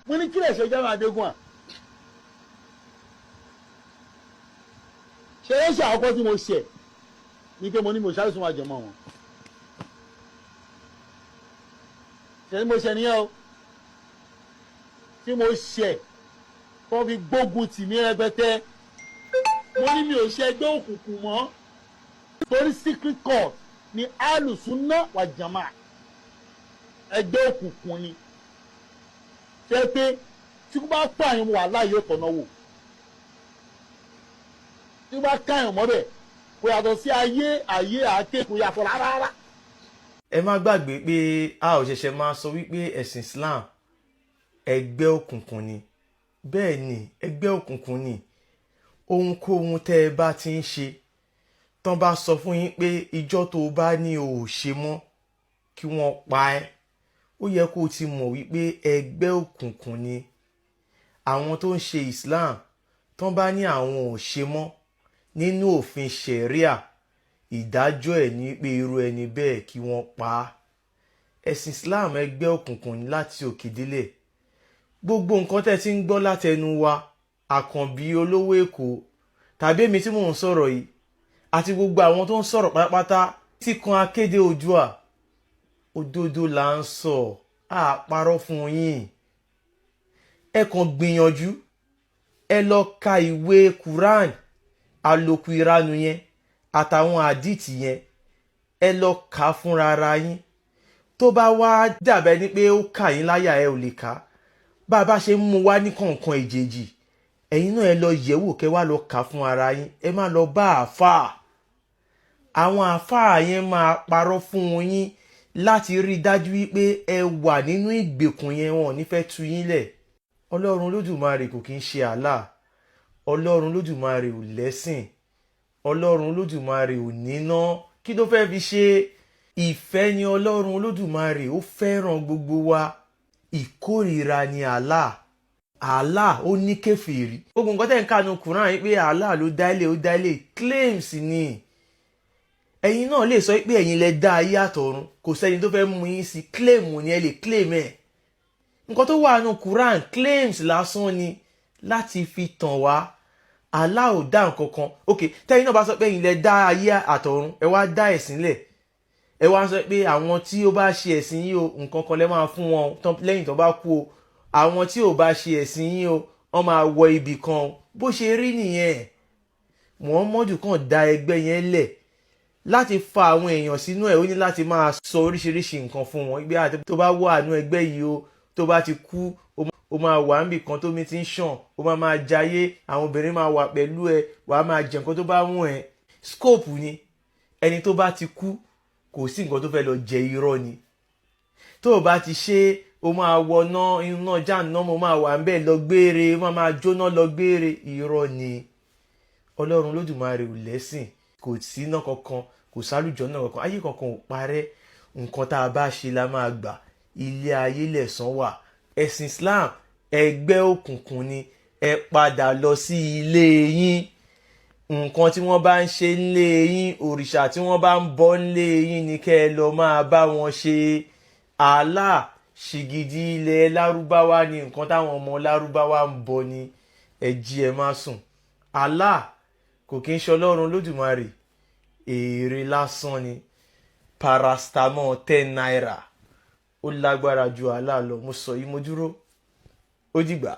Mo ní kílẹ̀ ṣe Jamiu Adégún à. Ṣe é ṣe àkọ́kọ́ tí mo ṣẹ̀ ní pé mo ní mo ṣàlùsùn àjọmọ́ wọn. Ṣe ni mo ṣe nìyẹn o, tí mo ṣẹ̀ tó fi gbógun tì mí rẹpẹtẹ. Mo ní mi ò ṣe ẹgbẹ́ òkùnkùn mọ́, torí secret court ni alùsùnà wà jàmá, ẹgbẹ́ òkùnkùn ni. Ṣe pé tí kò bá pààyàn wà láàyè ọ̀tọ̀nà wò, tí kò bá káyàn mọ́bẹ̀ kò yàtọ̀ sí ayé ayé àáké, kò yàtọ̀ rárá. Ẹ má gbàgbé pé a ò ṣẹ̀ṣẹ̀ máa sọ wípé ẹ̀sìn Islam ẹgbẹ́ òkùnkùn ni. Bẹ́ẹ̀ ni, ẹgbẹ́ òkùnkùn ni. Ohunkóhun tẹ́ ẹ bá ti ń ṣe, tán bá sọ fún yín pé ìjọ́ tó o bá ní o ò ṣe mọ́ kí wọ́n pa ẹ́, ó yẹ kó o ti mọ̀ wípé ẹgbẹ́ òkùnkùn ni. Àwọn tó ń ṣe Islam, tán bá ní àwọn ò ṣe mọ́, nínú òfin ṣẹ̀ríà, ìdájọ́ ẹ̀ ní pé irú ẹni bẹ́ẹ̀ kí wọ́n pa á. Ẹ̀sìn Islam ẹgbẹ́ òkùnkùn ni láti òkè délẹ̀. Gbogbo nǹkan tẹ́ ti ń gbọ́ látẹnu wa, Àkànbí Olówó Èkó tàbí èmi tí mò ń sọ̀rọ̀ yìí àti gbogbo àwọn tó ń sọ̀rọ̀ pátápátá tí kan akéde Oòduà, òdodo là ń sọ, á parọ́ fún yín. Ẹ kàn gbìyànjú, ẹ lọ ka ìwé Quran àlòkù ìranu yẹn àtàwọn àdìtì yẹn, ẹ lọ kà á fúnra ara yín. Tó bá wá dàbẹ́ ni pé ó kà yín láyà, ẹ ò lè kà á, bá a bá ṣe ń mú wá ní kọ̀ọ̀kan èjèèjì, ẹ̀yin náà ẹ lọ yẹ̀wò, kẹ́ wá lọ kà á fún ara yín. Ẹ má lọ bá àáfàá, àwọn àáfàá yẹn máa parọ́ fún yín láti rí i dájú wípé ẹ wà nínú ìgbèkùn yẹn, wọn ò ní fẹ́ tú yín lẹ̀. Ọlọ́run Olódùmarè kò kí ń ṣe Allah. Ọlọ́run Olódùmarè ò lẹ́sìn. Ọlọ́run Olódùmarè ò níná. Kí ló fẹ́ fi ṣe? Ìfẹ́ ni Ọlọ́run Olódùmarè, ó fẹ́ràn gbogbo wa. Ìkórìíra ni Allah. Allah ó ní kèfèrí. Gbogbo nǹkan tẹ́ ń kà nínú Quran yìí pé Allah ló dá ilé, ó dá ilé, claims ni. Ẹ̀yin náà lè sọ pé ẹ̀yin lẹ dá ayé àtọ̀run, kò sẹ́ni tó fẹ́ mú yín sí. Claim ni, ẹ lè claim ẹ̀. Nǹkan tó wà nínú Quran, claims lásán ni láti fi tàn wá. Allah ò dá nǹkan kan. Ok, tẹ́yin náà bá sọ pé ẹ̀yin lẹ dá ayé àtọ̀run, ẹ wá dá ẹ̀sìn lẹ̀, ẹ wá sọ pé àwọn tí ó bá ṣe ẹ̀sìn yìí o, nǹkan kan lẹ máa fún wọn lẹ́yìn tó bá kú o. Àwọn tí ò bá ṣe ẹ̀sìn yìí o, wọ́n máa wọ ibì kan. Bó ṣe rí nìyẹn. Muhammadu kàn dá ẹgbẹ́ yẹn lẹ̀ láti fa àwọn èèyàn sínú ẹ̀. Ó ní láti máa sọ oríṣiríṣi nǹkan fún wọn ìgbé àti tó bá wà nú ẹgbẹ́ yìí o, tó bá ti kú, ó máa wà níbì kan tó mi ti ń ṣàn, ó máa máa jayé, àwọn obìnrin máa wà pẹ̀lú ẹ, wàá máa jẹ nǹkan tó bá wùn ẹ́. Scope ni. Ẹni tó bá ti kú, kò sí nǹkan tó fẹ́ lọ jẹ, irọ́ ni. Tó o bá ti ṣe, o máa wọná iná jáàná, mo máa wà ńbẹ̀ lọ gbére, ó máa máa jóná lọ gbére, irọ́ ni. Ọlọ́run Olódùmarè ò lẹ́sìn, kò sí iná kankan, kò sálùjọ náà kankan, ayé kankan ò parẹ́. Nǹkan tá a bá ṣe la máa gbà, ilé ayé lẹ̀san wà. Ẹ̀sìn Islam ẹgbẹ́ òkùnkùn ni. Ẹ padà lọ sí ilé yín. Nǹkan tí wọ́n bá ń ṣe ńlé yín, òrìṣà tí wọ́n bá ń bọ ńlé yín ni kẹ́ ẹ lọ máa bá wọn ṣe. Allah ṣìgìdì ilẹ̀ Lárúbáwá ni, nǹkan táwọn ọmọ Lárúbáwá ń bọ ni. Ẹ jí, ẹ má sùn. Allah kò kí ń ṣe Ọlọ́run Lódùmarè, èrè lásán ni. Paracetamol 10 naira ó lágbára ju Allah lọ. Mo sọ yìí, mo dúró. Ó dìgbà.